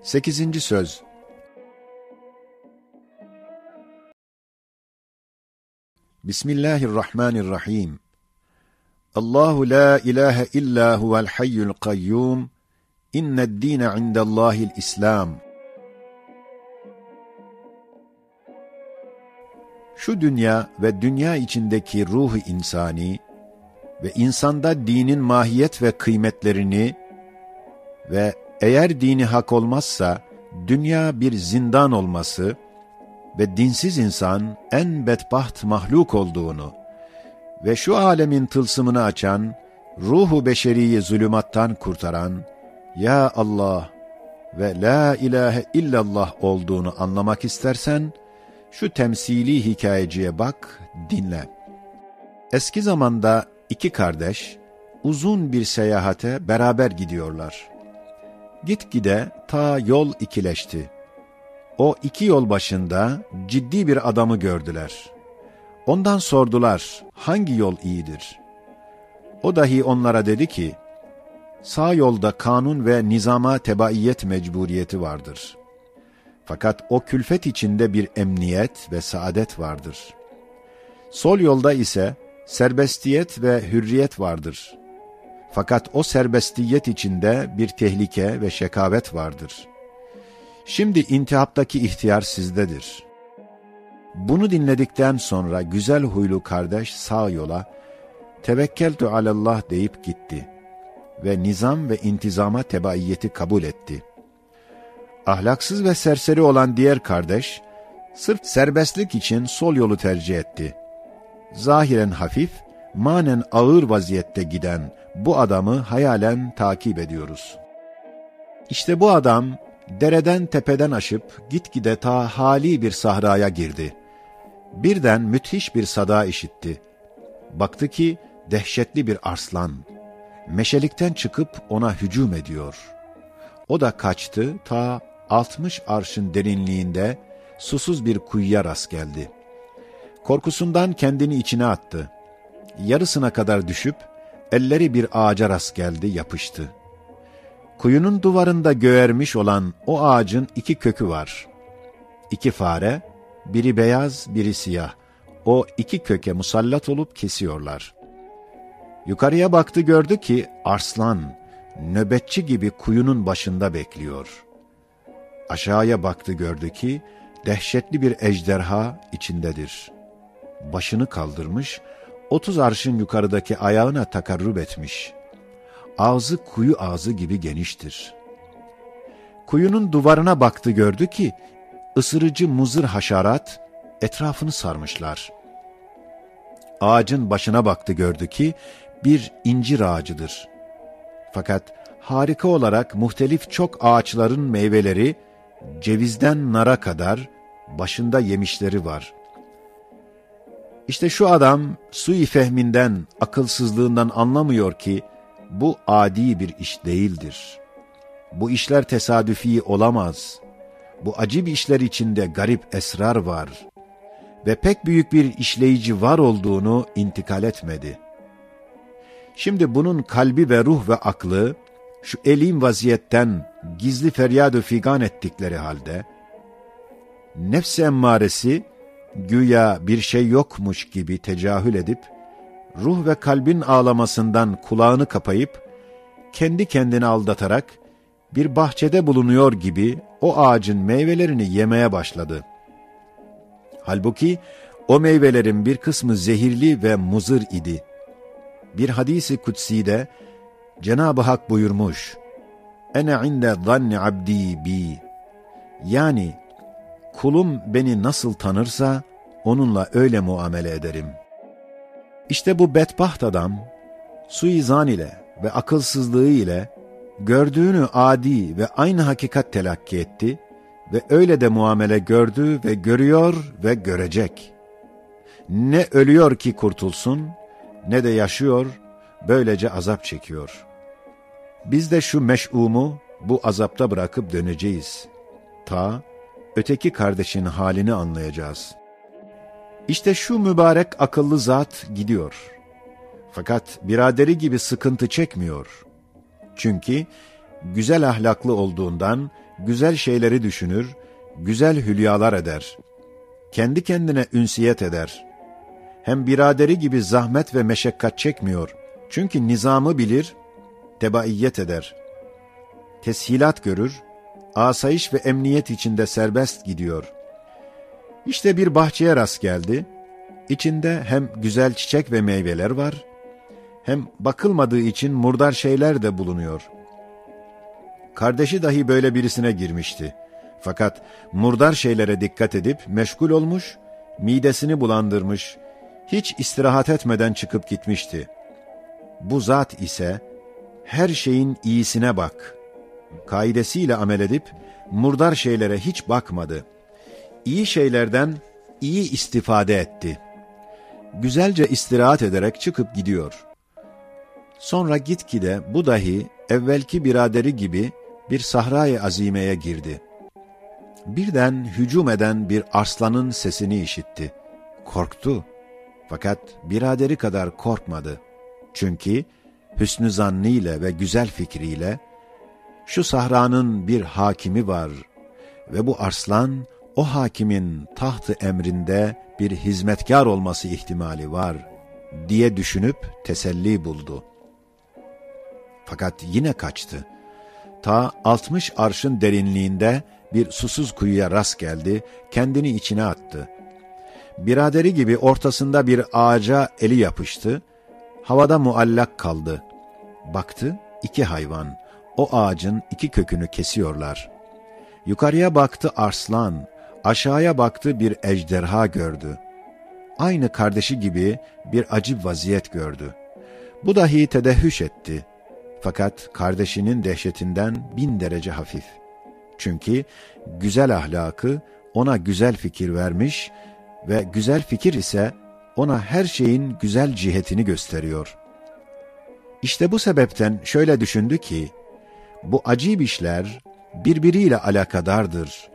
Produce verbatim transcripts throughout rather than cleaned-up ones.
Sekizinci söz. Bismillahirrahmanirrahim. Allahu la ilahe illa huvel hayyul kayyum. İnned dine indallahil İslam. Şu dünya ve dünya içindeki ruhu insani ve insanda dinin mahiyet ve kıymetlerini ve eğer dini hak olmazsa dünya bir zindan olması ve dinsiz insan en bedbaht mahluk olduğunu ve şu alemin tılsımını açan, ruhu beşeriyi zulümattan kurtaran, ya Allah ve la ilahe illallah olduğunu anlamak istersen, şu temsili hikayeciye bak, dinle. Eski zamanda iki kardeş uzun bir seyahate beraber gidiyorlar. Gitgide ta yol ikileşti. O iki yol başında ciddi bir adamı gördüler. Ondan sordular, hangi yol iyidir? O dahi onlara dedi ki, sağ yolda kanun ve nizama tebaiyet mecburiyeti vardır. Fakat o külfet içinde bir emniyet ve saadet vardır. Sol yolda ise serbestiyet ve hürriyet vardır. Fakat o serbestiyet içinde bir tehlike ve şekavet vardır. Şimdi intihaptaki ihtiyar sizdedir. Bunu dinledikten sonra güzel huylu kardeş sağ yola, "Tevekkeltu alallah," deyip gitti ve nizam ve intizama tebaiyeti kabul etti. Ahlaksız ve serseri olan diğer kardeş, sırf serbestlik için sol yolu tercih etti. Zahiren hafif, manen ağır vaziyette giden bu adamı hayalen takip ediyoruz. İşte bu adam dereden tepeden aşıp gitgide ta hali bir sahraya girdi. Birden müthiş bir sada işitti. Baktı ki dehşetli bir arslan meşelikten çıkıp ona hücum ediyor. O da kaçtı, ta altmış arşın derinliğinde susuz bir kuyuya rast geldi. Korkusundan kendini içine attı. Yarısına kadar düşüp elleri bir ağaca rast geldi, yapıştı. Kuyunun duvarında göğermiş olan o ağacın iki kökü var. İki fare, biri beyaz, biri siyah, o iki köke musallat olup kesiyorlar. Yukarıya baktı, gördü ki arslan nöbetçi gibi kuyunun başında bekliyor. Aşağıya baktı, gördü ki dehşetli bir ejderha içindedir. Başını kaldırmış, otuz arşın yukarıdaki ayağına takarrub etmiş. Ağzı kuyu ağzı gibi geniştir. Kuyunun duvarına baktı, gördü ki ısırıcı muzır haşarat etrafını sarmışlar. Ağacın başına baktı, gördü ki bir incir ağacıdır. Fakat harika olarak muhtelif çok ağaçların meyveleri, cevizden nara kadar, başında yemişleri var. İşte şu adam sui fehminden, akılsızlığından anlamıyor ki bu adi bir iş değildir. Bu işler tesadüfi olamaz. Bu acib işler içinde garip esrar var ve pek büyük bir işleyici var olduğunu intikal etmedi. Şimdi bunun kalbi ve ruh ve aklı şu elim vaziyetten gizli feryad-ı figan ettikleri halde, nefs-i emmaresi güya bir şey yokmuş gibi tecahül edip, ruh ve kalbin ağlamasından kulağını kapayıp, kendi kendini aldatarak bir bahçede bulunuyor gibi o ağacın meyvelerini yemeye başladı. Halbuki o meyvelerin bir kısmı zehirli ve muzır idi. Bir hadis-i kutside Cenab-ı Hak buyurmuş, "Ene inde zanni abdi bi." Yani, kulum beni nasıl tanırsa, onunla öyle muamele ederim. İşte bu bedbaht adam, suizan ile ve akılsızlığı ile gördüğünü adi ve aynı hakikat telakki etti ve öyle de muamele gördü ve görüyor ve görecek. Ne ölüyor ki kurtulsun, ne de yaşıyor, böylece azap çekiyor. Biz de şu meş'umu bu azapta bırakıp döneceğiz. Ta öteki kardeşin halini anlayacağız. İşte şu mübarek akıllı zat gidiyor. Fakat biraderi gibi sıkıntı çekmiyor. Çünkü güzel ahlaklı olduğundan Güzel şeyleri düşünür, güzel hülyalar eder. Kendi kendine ünsiyet eder. Hem biraderi gibi zahmet ve meşakkat çekmiyor. Çünkü nizamı bilir, tebaiyet eder. Teshilat görür, asayiş ve emniyet içinde serbest gidiyor. İşte bir bahçeye rast geldi. İçinde hem güzel çiçek ve meyveler var, hem bakılmadığı için murdar şeyler de bulunuyor. Kardeşi dahi böyle birisine girmişti. Fakat murdar şeylere dikkat edip meşgul olmuş, midesini bulandırmış, hiç istirahat etmeden çıkıp gitmişti. Bu zat ise, "Her şeyin iyisine bak" kaidesiyle amel edip, murdar şeylere hiç bakmadı. İyi şeylerden iyi istifade etti. Güzelce istirahat ederek çıkıp gidiyor. Sonra gitgide bu dahi evvelki biraderi gibi bir sahra-i azimeye girdi. Birden hücum eden bir arslanın sesini işitti. Korktu. Fakat biraderi kadar korkmadı. Çünkü hüsnü zannıyla ve güzel fikriyle, "Şu sahranın bir hakimi var ve bu arslan o hakimin tahtı emrinde bir hizmetkâr olması ihtimali var" diye düşünüp teselli buldu. Fakat yine kaçtı. Ta altmış arşın derinliğinde bir susuz kuyuya rast geldi, kendini içine attı. Biraderi gibi ortasında bir ağaca eli yapıştı, havada muallak kaldı. Baktı, iki hayvan, o ağacın iki kökünü kesiyorlar. Yukarıya baktı, arslan, aşağıya baktı, bir ejderha gördü. Aynı kardeşi gibi bir acip vaziyet gördü. Bu dahi tedehhüş etti. Fakat kardeşinin dehşetinden bin derece hafif. Çünkü güzel ahlakı ona güzel fikir vermiş ve güzel fikir ise ona her şeyin güzel cihetini gösteriyor. İşte bu sebepten şöyle düşündü ki, bu acip işler birbiriyle alakadardır.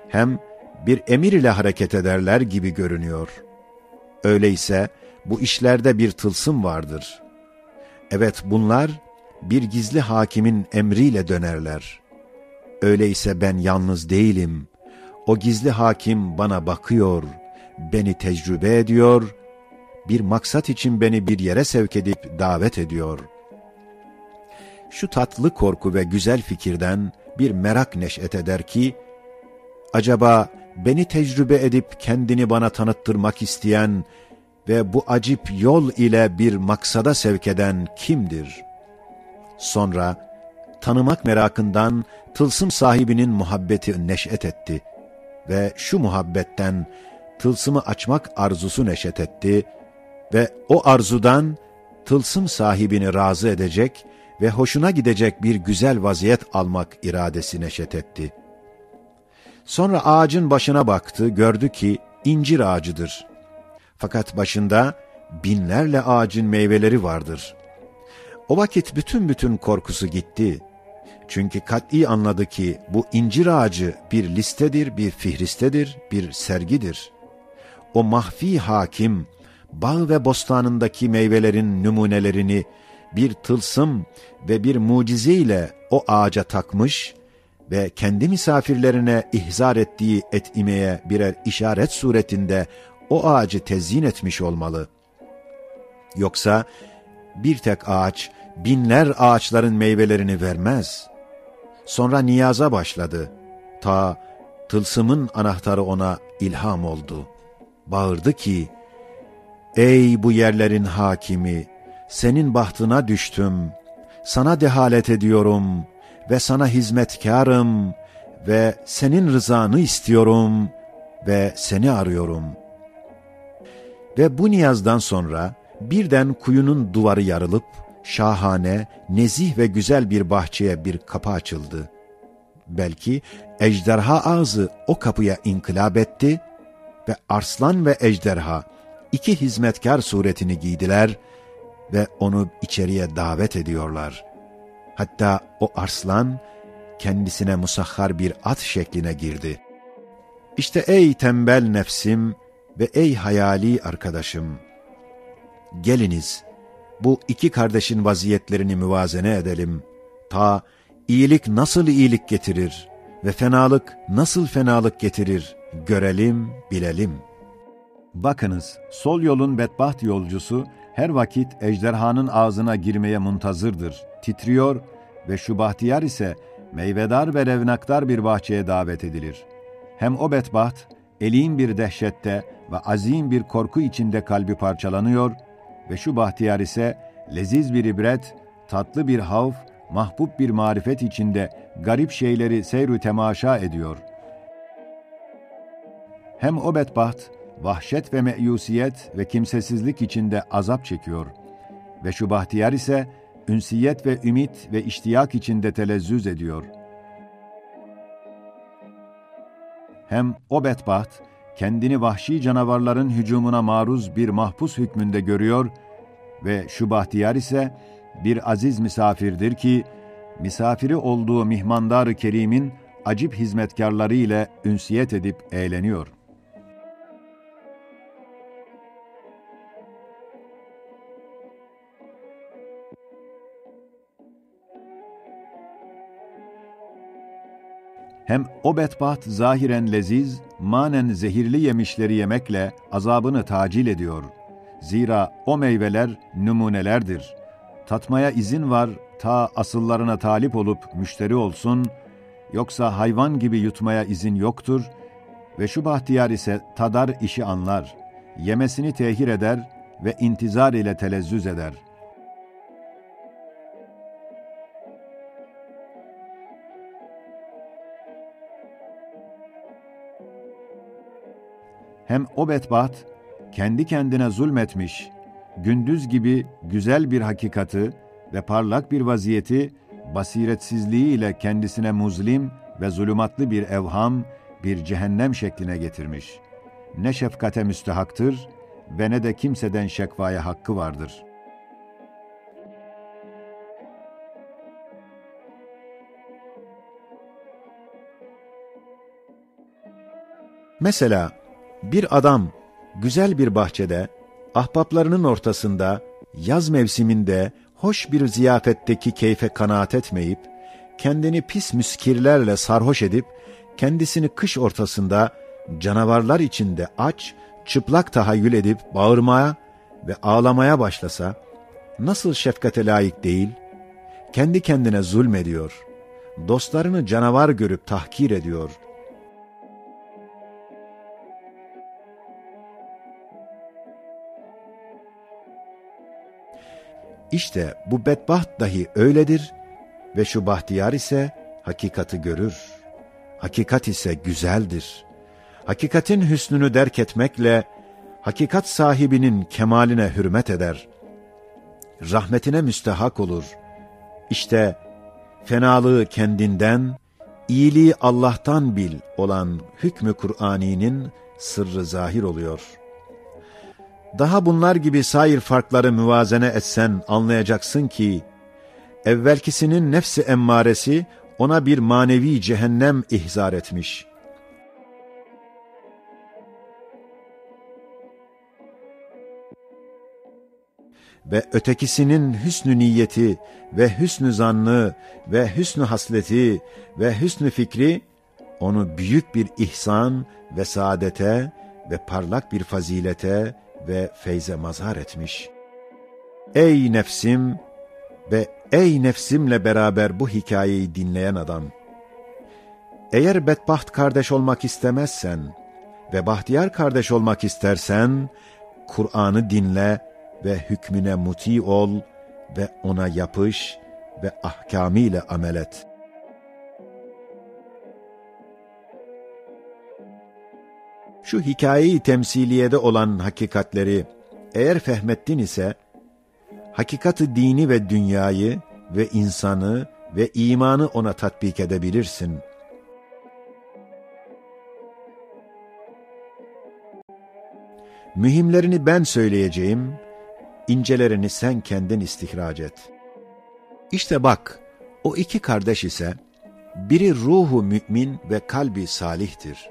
Hem bir emir ile hareket ederler gibi görünüyor. Öyleyse bu işlerde bir tılsım vardır. Evet, bunlar bir gizli hakimin emriyle dönerler. Öyleyse ben yalnız değilim. O gizli hakim bana bakıyor, beni tecrübe ediyor, bir maksat için beni bir yere sevk edip davet ediyor. Şu tatlı korku ve güzel fikirden bir merak neş'et eder ki, acaba beni tecrübe edip kendini bana tanıttırmak isteyen ve bu acip yol ile bir maksada sevk eden kimdir? Sonra tanımak merakından tılsım sahibinin muhabbeti neş'et etti ve şu muhabbetten tılsımı açmak arzusu neş'et etti ve o arzudan tılsım sahibini razı edecek ve hoşuna gidecek bir güzel vaziyet almak iradesi neş'et etti. Sonra ağacın başına baktı, gördü ki incir ağacıdır. Fakat başında binlerle ağacın meyveleri vardır. O vakit bütün bütün korkusu gitti. Çünkü kat'i anladı ki bu incir ağacı bir listedir, bir fihristedir, bir sergidir. O mahfi hakim, bağ ve bostanındaki meyvelerin nümunelerini bir tılsım ve bir mucize ile o ağaca takmış ve kendi misafirlerine ihzar ettiği et'imeye birer işaret suretinde o ağacı tezyin etmiş olmalı. Yoksa bir tek ağaç binler ağaçların meyvelerini vermez. Sonra niyaza başladı. Ta tılsımın anahtarı ona ilham oldu. Bağırdı ki, "Ey bu yerlerin hakimi, senin bahtına düştüm. Sana dehalet ediyorum ve sana hizmetkârım ve senin rızanı istiyorum ve seni arıyorum." Ve bu niyazdan sonra birden kuyunun duvarı yarılıp, şahane, nezih ve güzel bir bahçeye bir kapı açıldı. Belki ejderha ağzı o kapıya inkılap etti ve arslan ve ejderha iki hizmetkâr suretini giydiler ve onu içeriye davet ediyorlar. Hatta o arslan kendisine musahhar bir at şekline girdi. İşte ey tembel nefsim ve ey hayali arkadaşım, geliniz, bu iki kardeşin vaziyetlerini müvazene edelim. Ta iyilik nasıl iyilik getirir, Ve fenalık nasıl fenalık getirir, görelim, bilelim. Bakınız, sol yolun bedbaht yolcusu her vakit ejderhanın ağzına girmeye muntazırdır, titriyor ve şu bahtiyar ise meyvedar ve revnakdar bir bahçeye davet edilir. Hem o bedbaht, elin bir dehşette ve azim bir korku içinde kalbi parçalanıyor ve şu bahtiyar ise leziz bir ibret, tatlı bir havf, mahbub bir marifet içinde garip şeyleri seyru temaşa ediyor. Hem o bedbaht, vahşet ve meyusiyet ve kimsesizlik içinde azap çekiyor. Ve şu bahtiyar ise ünsiyet ve ümit ve iştiyak içinde telezzüz ediyor. Hem o bedbaht, kendini vahşi canavarların hücumuna maruz bir mahpus hükmünde görüyor ve şu bahtiyar ise bir aziz misafirdir ki, misafiri olduğu mihmandar-ı kerimin acip hizmetkarları ile ünsiyet edip eğleniyor. Hem o bedbaht zahiren leziz, manen zehirli yemişleri yemekle azabını tacil ediyor. Zira o meyveler numunelerdir. Tatmaya izin var, ta asıllarına talip olup müşteri olsun, yoksa hayvan gibi yutmaya izin yoktur. Ve şu bahtiyar ise tadar işi anlar, yemesini tehir eder ve intizar ile telezzüz eder. Hem o bedbaht, kendi kendine zulmetmiş, gündüz gibi güzel bir hakikati ve parlak bir vaziyeti, basiretsizliği ile kendisine muzlim ve zulümatlı bir evham, bir cehennem şekline getirmiş. Ne şefkate müstehaktır ve ne de kimseden şekvaya hakkı vardır. Mesela, bir adam güzel bir bahçede, ahbaplarının ortasında, yaz mevsiminde hoş bir ziyafetteki keyfe kanaat etmeyip, kendini pis müskirlerle sarhoş edip, kendisini kış ortasında canavarlar içinde aç, çıplak tahayyül edip bağırmaya ve ağlamaya başlasa, nasıl şefkate layık değil? Kendi kendine zulmediyor. Dostlarını canavar görüp tahkir ediyor. İşte bu bedbaht dahi öyledir ve şu bahtiyar ise hakikati görür. Hakikat ise güzeldir. Hakikatin hüsnünü derk etmekle hakikat sahibinin kemaline hürmet eder. Rahmetine müstehak olur. İşte fenalığı kendinden, iyiliği Allah'tan bil olan hükmü Kur'ani'nin sırrı zahir oluyor. Daha bunlar gibi sair farkları müvazene etsen anlayacaksın ki, evvelkisinin nefsi emmaresi ona bir manevi cehennem ihzar etmiş. Ve ötekisinin hüsnü niyeti ve hüsnü zannı ve hüsnü hasleti ve hüsnü fikri onu büyük bir ihsan ve saadete ve parlak bir fazilete ve feyze mazhar etmiş. Ey nefsim ve ey nefsimle beraber bu hikayeyi dinleyen adam! Eğer bedbaht kardeş olmak istemezsen ve bahtiyar kardeş olmak istersen, Kur'an'ı dinle ve hükmüne muti ol ve ona yapış ve ahkamıyla amel et. Şu hikaye-i temsiliyede olan hakikatleri eğer fehmettin ise, hakikat-ı dini ve dünyayı ve insanı ve imanı ona tatbik edebilirsin. Mühimlerini ben söyleyeceğim, incelerini sen kendin istihrac et. İşte bak, o iki kardeş ise, biri ruhu mümin ve kalbi salihtir.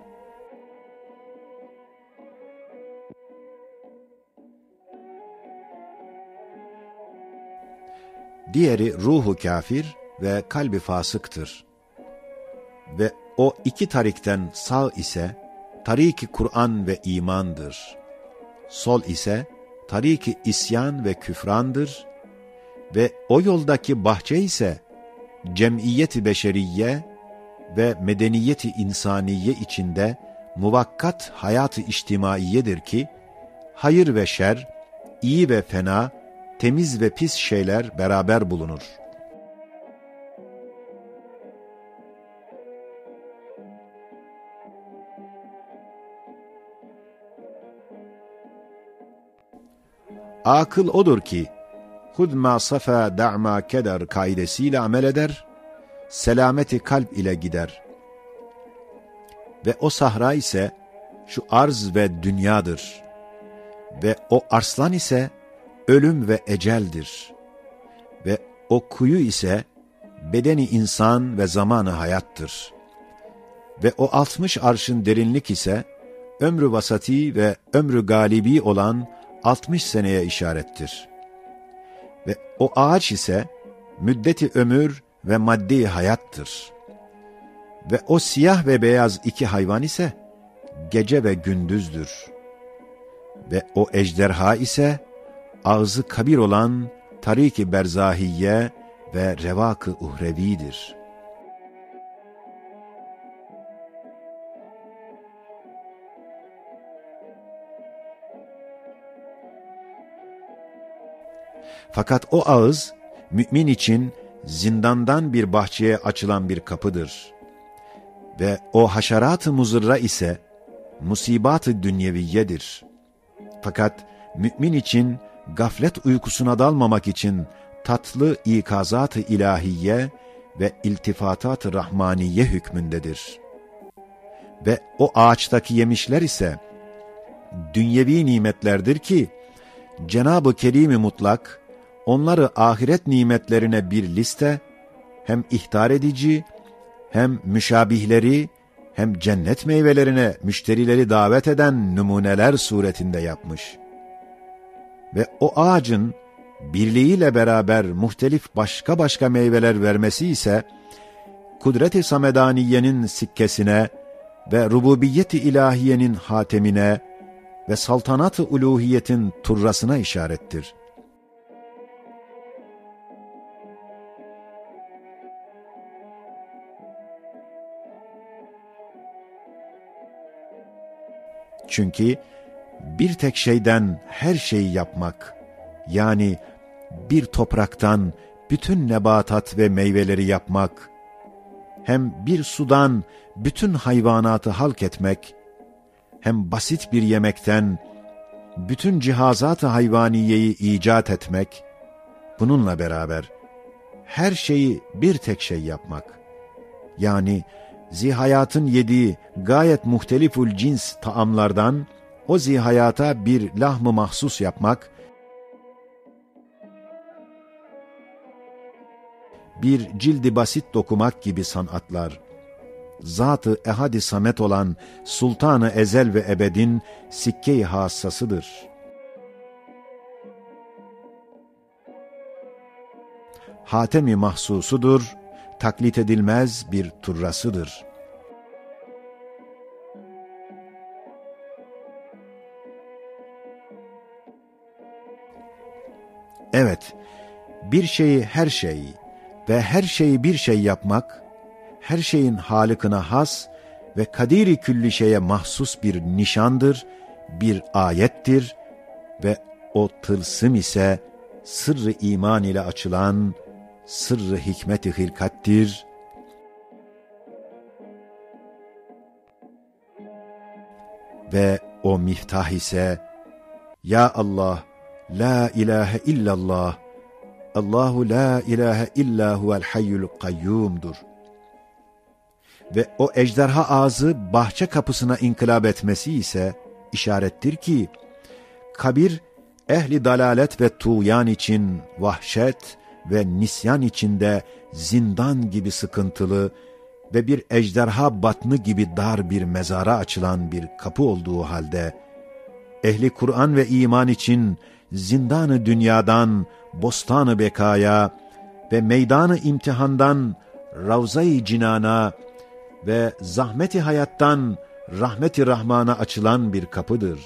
Diğeri ruhu kafir ve kalbi fasıktır. Ve O iki tarikten sağ ise tarik-i Kur'an ve imandır. Sol ise tarik-i isyan ve küfrandır. Ve o yoldaki bahçe ise cemiyet-i beşeriye ve medeniyet-i insaniye içinde muvakkat hayat-ı içtimaiyedir ki, hayır ve şer, iyi ve fena, temiz ve pis şeyler beraber bulunur. Akıl odur ki, "Hud ma safa da' ma keder" kaidesiyle amel eder, selameti kalp ile gider. Ve o sahra ise şu arz ve dünyadır. Ve o arslan ise ölüm ve eceldir. Ve o kuyu ise bedeni insan ve zamanı hayattır. Ve o altmış arşın derinlik ise ömrü vasati ve ömrü galibi olan altmış seneye işarettir. Ve o ağaç ise müddeti ömür ve maddi hayattır. Ve o siyah ve beyaz iki hayvan ise gece ve gündüzdür. Ve o ejderha ise ağzı kabir olan tarik-i berzahiye ve revak-ı uhrevidir. Fakat o ağız mümin için zindandan bir bahçeye açılan bir kapıdır. Ve o haşerat-ı muzırra ise musibat-ı dünyeviyedir. Fakat mümin için gaflet uykusuna dalmamak için tatlı ikazat-ı ilahiye ve iltifatat-ı rahmaniye hükmündedir. Ve o ağaçtaki yemişler ise dünyevi nimetlerdir ki, Cenab-ı Kerim-i Mutlak onları ahiret nimetlerine bir liste, hem ihtar edici, hem müşabihleri, hem cennet meyvelerine müşterileri davet eden numuneler suretinde yapmış. Ve o ağacın birliğiyle beraber muhtelif başka başka meyveler vermesi ise, kudret-i samedaniyenin sikkesine ve rububiyet-i ilahiyenin hatemine ve saltanat-ı uluhiyetin turrasına işarettir. Çünkü bir tek şeyden her şeyi yapmak, yani bir topraktan bütün nebatat ve meyveleri yapmak, hem bir sudan bütün hayvanatı halk etmek, hem basit bir yemekten bütün cihazat-ı hayvaniyeyi icat etmek, bununla beraber her şeyi bir tek şey yapmak, yani zihayatın yediği gayet muhteliful cins taamlardan o zihayata bir lahm-ı mahsus yapmak, bir cildi basit dokumak gibi sanatlar, Zat-ı Ehad-i Samet olan Sultan-ı Ezel ve Ebed'in sikke-i hassasıdır. Hatem-i mahsusudur, taklit edilmez bir turrasıdır. Evet, bir şeyi her şey ve her şeyi bir şey yapmak, her şeyin Halık'ına has ve Kadir-i Külli şeye mahsus bir nişandır, bir ayettir ve o tılsım ise sırrı iman ile açılan sırrı hikmet-i hilkattir. Ve o miftah ise, "Ya Allah, la ilahe illallah, Allahu la ilahe illa huvel hayyul kayyumdur." Ve o ejderha ağzı bahçe kapısına inkılap etmesi ise işarettir ki, kabir ehli dalalet ve tuğyan için vahşet ve nisyan içinde zindan gibi sıkıntılı ve bir ejderha batnı gibi dar bir mezara açılan bir kapı olduğu halde, ehli Kur'an ve iman için zindan-ı dünyadan bostan-ı bekaya ve meydan-ı imtihandan ravza-i cinana ve zahmeti hayattan rahmeti Rahmana açılan bir kapıdır.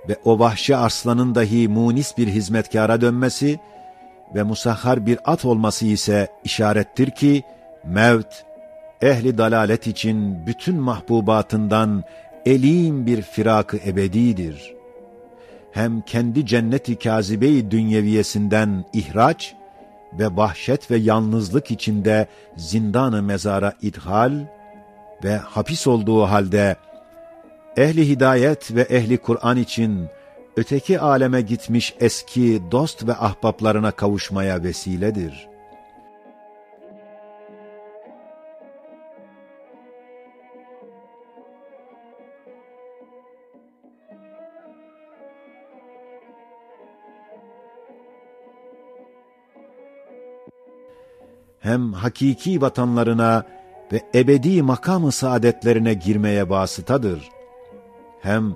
Ve o vahşi arslanın dahi munis bir hizmetkâra dönmesi ve musahhar bir at olması ise işarettir ki, mevt, ehli dalalet için bütün mahbubatından elim bir firak-ı ebedidir. Hem kendi cenneti kâzibe-i dünyeviyesinden ihraç ve vahşet ve yalnızlık içinde zindan-ı mezara idhal ve hapis olduğu halde ehli hidayet ve ehli Kur'an için öteki aleme gitmiş eski dost ve ahbaplarına kavuşmaya vesiledir. Hem hakiki vatanlarına ve ebedi makam-ı saadetlerine girmeye vasıtadır. Hem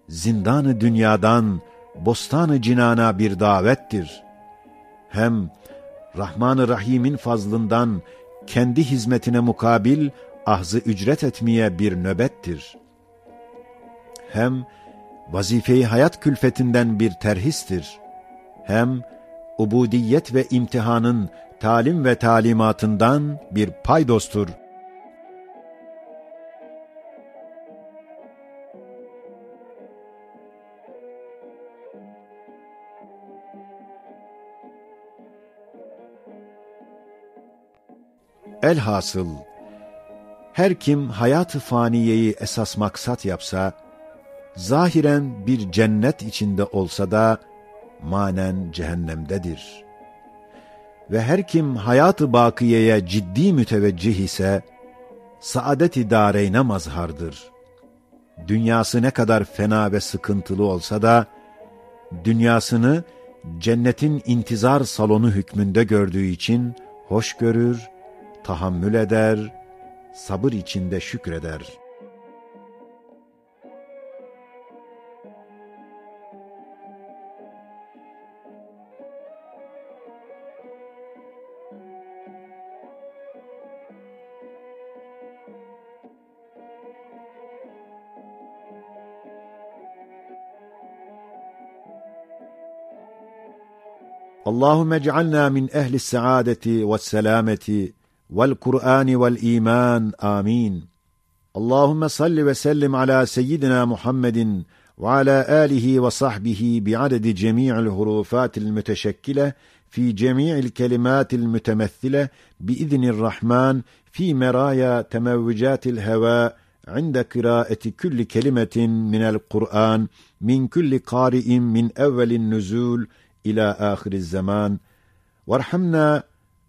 zindan-ı dünyadan bostan-ı cinana bir davettir. Hem Rahman-ı Rahim'in fazlından kendi hizmetine mukabil ahz-ı ücret etmeye bir nöbettir. Hem vazife-i hayat külfetinden bir terhistir. Hem ubudiyet ve imtihanın talim ve talimatından bir paydostur. Elhasıl, her kim hayat-ı faniyeyi esas maksat yapsa, zahiren bir cennet içinde olsa da, manen cehennemdedir. Ve her kim hayat-ı bakiyeye ciddi müteveccih ise, saadet-i dareyne mazhardır. Dünyası ne kadar fena ve sıkıntılı olsa da, dünyasını cennetin intizar salonu hükmünde gördüğü için hoş görür, tahammül eder, sabır içinde şükreder. اللهم اجعلنا من أهل السعادة والسلامة والقرآن والإيمان. آمين. اللهم صل وسلم على سيدنا محمد وعلى آله وصحبه بعدد جميع الحروفات المتشكلة في جميع الكلمات المتمثلة بإذن الرحمن في مرايا تموجات الهواء عند قراءة كل كلمة من القرآن من كل قارئ من أول النزول إلى آخر الزمان. وارحمنا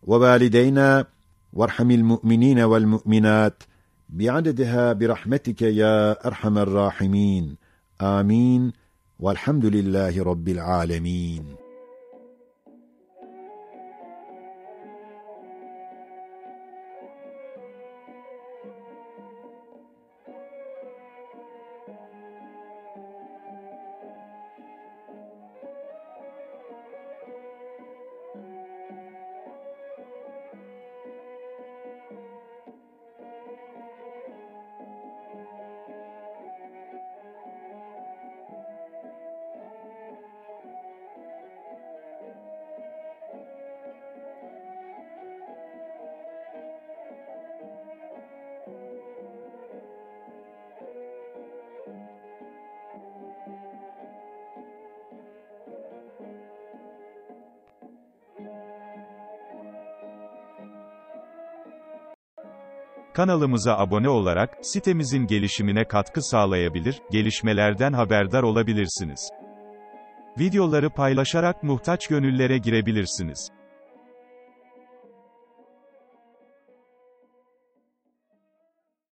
ووالدينا وارحم المؤمنين والمؤمنات بعددها برحمتك يا أرحم الراحمين. آمين. والحمد لله رب العالمين. Kanalımıza abone olarak sitemizin gelişimine katkı sağlayabilir, gelişmelerden haberdar olabilirsiniz. Videoları paylaşarak muhtaç gönüllere girebilirsiniz.